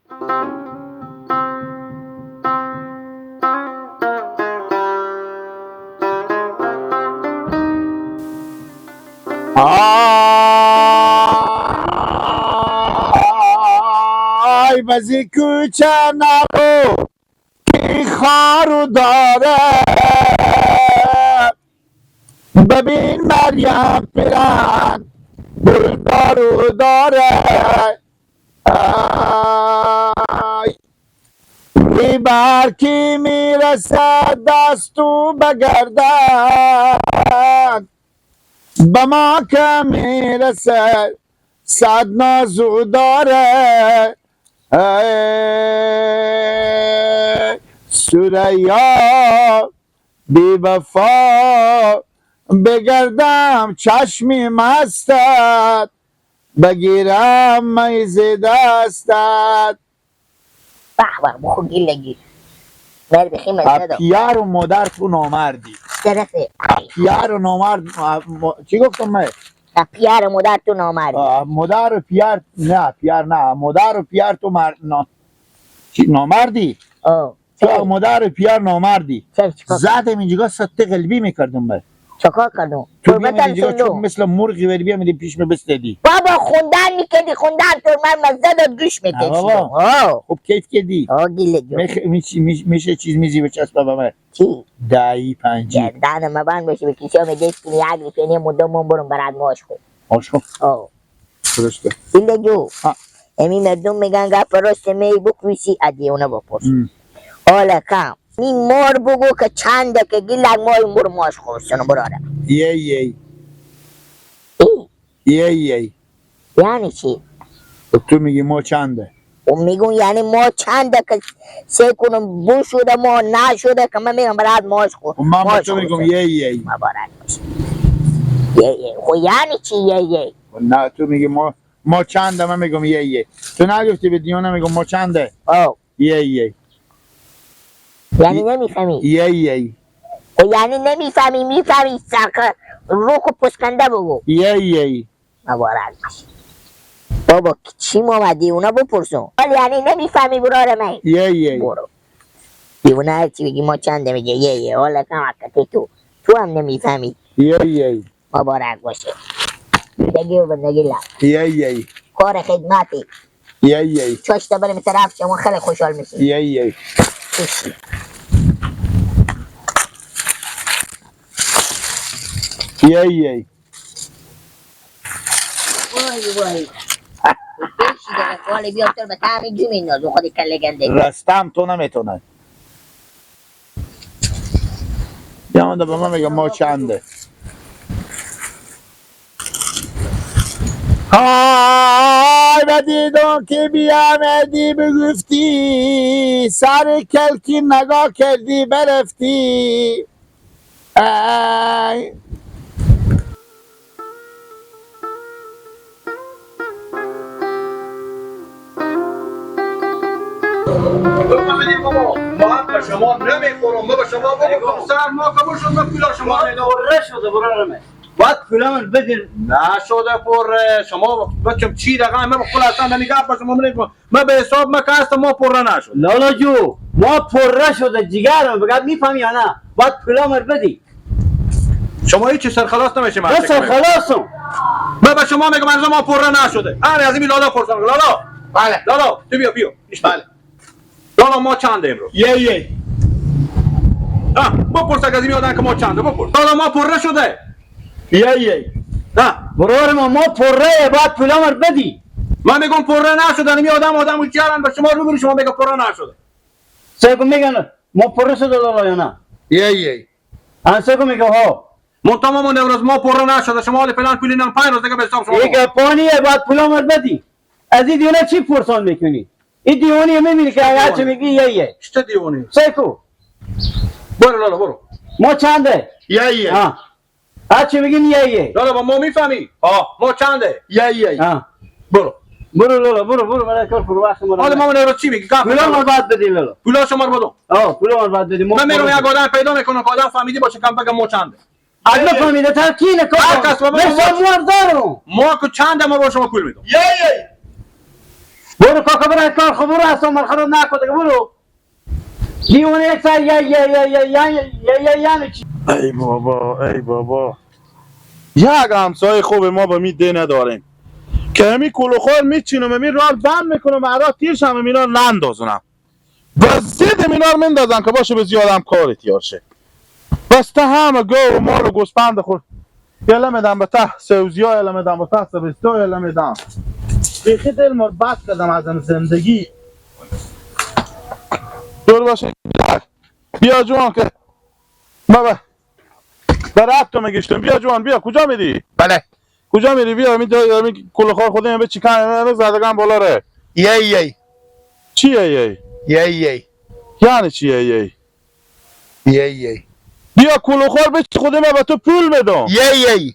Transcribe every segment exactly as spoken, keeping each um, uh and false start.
آی بزی کوچه نبو کی خار و داره، ببین مریم پیرن گلدار و داره. آی، بی بر کی می‌رسه دست و به گردن، به ما که می‌رسه صد ناز و داره. ای ثریا، بی‌وفا، بگردم چشمی مستت، بگیرم می ز دستت. به به، بخو گیلگی. مرد خیمه اه، زده. پیار و مادر تو نامردی. طرفه. اه، پیار و نامرد، اه، ما-، چی گفتم من؟ نه، پیار و مادر تو نامردی. اه، مادر و پیار، نه، پیار نه، مادر و پیار تو مرد، نا-، چی، نامردی؟ آه. تو چرا؟ مادر و پیار نامردی. چرا؟ چیکار کنم؟ زدم اینجا ست قلبی می‌کردم به. چیکار کنم؟ تو قربت بیام هم اینجا سلو. چون مثل مرغی وری بیام اینجا پیش می بستدی. بابا خوندن می‌کردی، خوندن تو من مزه داد گوش می‌کشیدم. نه بابا. آه. خوب کیف کردی. آه، گیله جو. می‌خ-، می‌ش-، می‌ش-، می‌شه چیز میزی به چسب بابا من. چی؟ دهی پنجی. گردن ما بند باشه، به کیسه می دست کنی، یک روپیه نیم مدام من برم برات ماش خور. ماش خور. آه. درسته. اینده جو. ها. امی مردم می‌گن گپ راست می بکویسی ادیونه بپرس. ام. حالا کم. می مار بگو که چنده که گیلک مای مر ماش خورسن براره. یه یه. ای. یه یه. یعنی چی؟ خب تو می‌گی ما چنده؟ و می‌گون یعنی ما چنده که سه کنم بو شده ما نشده که من می‌گم برات ماش خور. خب من به ماش تو می‌گم خورسن. یه یه. مبارک باشه. یه یه. خب یعنی چی یه یه؟ خب نه، تو می‌گی ما، ما چنده، من می‌گم یه یه. تو نگفتی به دیونه می‌گم ما چنده؟ آه. یه یه. یعنی ی-، نمی‌فهمی؟ یه یه. خب یعنی نمی‌فهمی، می‌فهمی سرکه روک و پسکنده بگو. یه یه. مبارک باشه. بابا چی ما و دیونه بپرسم؟ ولی یعنی نمی‌فهمی برار من؟ یه یه. برو. دیونه هر چی بگی ما چنده می‌گه یه یه. حالا کم حقته تو. تو هم نمی‌فهمی. یه یه. مبارک باشه. زندگی و بندگی لب. یه یه. کار خدمتی. یه یه. چاشته بریم طرف شما خیلی خوشحال می‌شین. یه یه. خوشی. یه یه. وای، وای. بشی دیگه، کالی بیا تو به تعمیر جو میندازم، خودی کله گنده. رستم تو نمی‌تونه. یا من به من میگم ما چنده. های بدیدون که بیامدی بگفتی، سر کلکی نگاه کردی برفتی. ای. بابا، ما هم به شما نمیخورم، ما به شما بگم. سر ما قبول شد، ما پول شما ما می‌دم. پره شده، برارمه. باید پولمون بدین. نشده پره، شما بچم چی رقم، ما به خلاصه نمیگم، به شما می‌گم. من به حساب من که هستم، ما پره نشد. لالا جو، ما پره شده جیگرم، بگرد می‌فهمی یا نه؟ باید پولا مر بدی. شما هیچ چیز سرخلاص نمیشه، من نه فکر می‌کنم. سرخلاصم. من به شما می‌گم، از ما پره نشده. آره، از این لالا پرسان. لالا. بله. لالا، تو بیا، بیا. بله. لالا، ما چند امروز؟ یه، یه. ها، بپرس که از این آدم که ما چنده، بپرس. لالا، ما پره شده. یه، یه. ها. برار ما، ما پره، باید پولا مر بدی. من می‌گم پره نشده، این آدم، آدم هوشیارن، به شما رو برو، شما میگه پره نشده. سه کو میگن ما پره شده لالا یا نه؟ یه، یه. آن سه کو میگه ها. من تمام اون روز ما پره نشده، شما حالی فلان پولی نم، پنج روز دیگه به حساب شما. یک پانی باید پولا مر بدی. از این دیونه چی پرسان می‌کنی؟ این دیونی می‌بینی که هر چی می‌گی یه یه. چه دیونی؟ سه کو. برو لالا، برو. ما چنده؟ یه یه. ها. هر چی می‌گی یه یه. لالا، با ما می‌فهمی؟ ها. ما چنده؟ یه یه. ها. برو. برو لالا، برو، برو، برای کار، برو، وقت ما رو حالا ما نده. اون رو چی می‌گی؟ گپ پولا بزن. ما بعد بدی لالا. پولا شما رو بدم. آه، پولا ما بعد بدی. ما من می‌رم پولا یک آدم پیدا می‌کنم که آدم فهمیدی باشه، کم بگم ما چنده. از من فهمیده تر کی نه کار هر کس بابا من ما ساموار دارم. ما که چند ما با شما پول می‌دم. یه، یه. با برو کاکا، برو کار خو، برو اعصاب مر خراب نکو دیگه، برو. دیوانه یک سر یا، یا، یا، یا، یا، یا، یا، یعنی چی؟ ای بابا، ای بابا. یک همسایه خوب ما به می ده نداریم که همی کلوخار میچینم، همی راه بند می‌کنم، ارا تیرش هم همینا نندازونم. و ضد همینا رو مندازن که باشه به زیاد هم کار تیار شه. بس تا همه گاو و مال و گوسپند خور یله می‌دم به ته سوزیا، یله می‌دم به ته سبستا، یله می‌دم. بیخی دل مر بد کردم از این زندگی. دور باشه. بیا جوان که بابا، برات تو میگشتم. بیا جوان، بیا، کجا میری؟ بله. کجا میری؟ بیا، همی دا، همی کلوخار خودم به چی کنم؟ همی زدگان بالا ره. یی یی. چی یی یی؟ یی یی. یعنی چی یی یی؟ یی یی. بیا کلوخار به چی خودم به تو پول بدم. یی یی.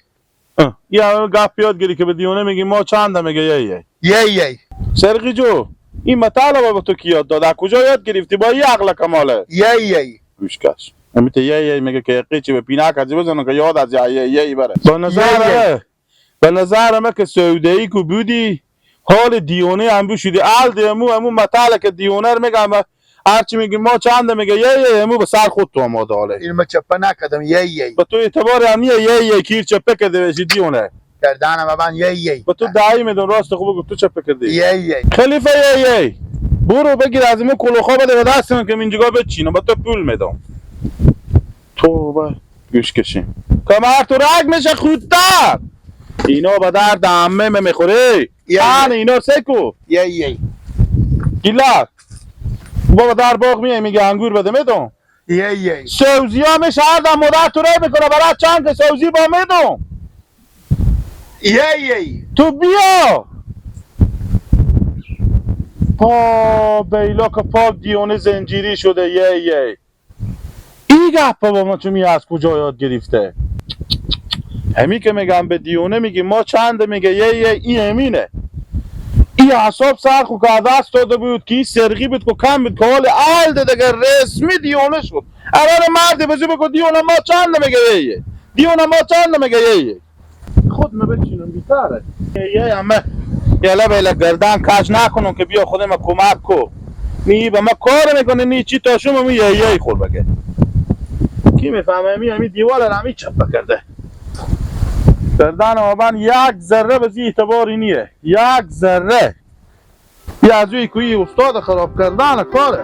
اه، یا گپ یاد گیری که به دیونه میگی ما چند میگه یی یی. یی یی. سرقی جو، این مطالبه به تو کی یاد داد؟ از کجا یاد گرفتی با این عقل کماله؟ یی یی. گوش کش. امیت یی یی میگه که یقی چی به پینک ازی بزنن که یاد از یی یی بره. با نظر یی یی. به نظر من که سعودی کو بودی، حال دیونه هم بشودی. حال دی امو، امو متل که دیونه رو می‌گم، هرچی میگی ما چند میگه یه، یه، امو به سر خود تو آماده حاله. این ما چپه نکردم، یه، یه. به تو اعتبار هم نیه، یه، یه، کیر چپه کرده بشی دیونه. گردن ما بند، یه، یه. به تو دعی می‌دم، راست خوب بگو، تو چپه کردی. یه، یه. خلیفه، یه، یه. برو بگیر از این کلوخا بده به دست من که من اینجا بچینم، به تو پول می‌دم. توبه. گوش کشیم. کمر تو رگ می‌شه خودتر. اینا به درد عمه می‌خوره. یه، یه. آن اینا سکو. یه، یه. گیلا. بابا در باغ میای میگه انگور بده می‌دم. یه، یه. سوزی ها می‌شه هر دم مادر تو رای می‌کنه برای چند که سوزی با می‌دم. یه، یه. تو بیا. پا بیلا که پاک دیونه زنجیری شده. یه، یه. ای گپ با ما چومی از کجا یاد گرفته؟ همی که می‌گم به دیونه میگی ما چند میگه یه یه، ای همینه. ای اعصاب سر خو که دست داده بود که ای سرقی بود که کم بود که حال اهل ده دیگه رسمی دیونه شد. اول مرد بزو بگو دیونه ما چند میگه یه یه. دیونه ما چند میگه یه یه. خود من بچینم بیتره. یه، یه، همه یه لبه گردن کج نکنم که بیا خود من کمک کو. نی به من کار می‌کنه، نی چی تا شما می یه، یه خور بگه. کی می‌فهمه؟ همی، همی دیوال رو همی چپه کرده. گردن آبان یک ذره به زی اعتباری نیه. یک ذره. یه از اوی کوی استاد خراب کردن کاره.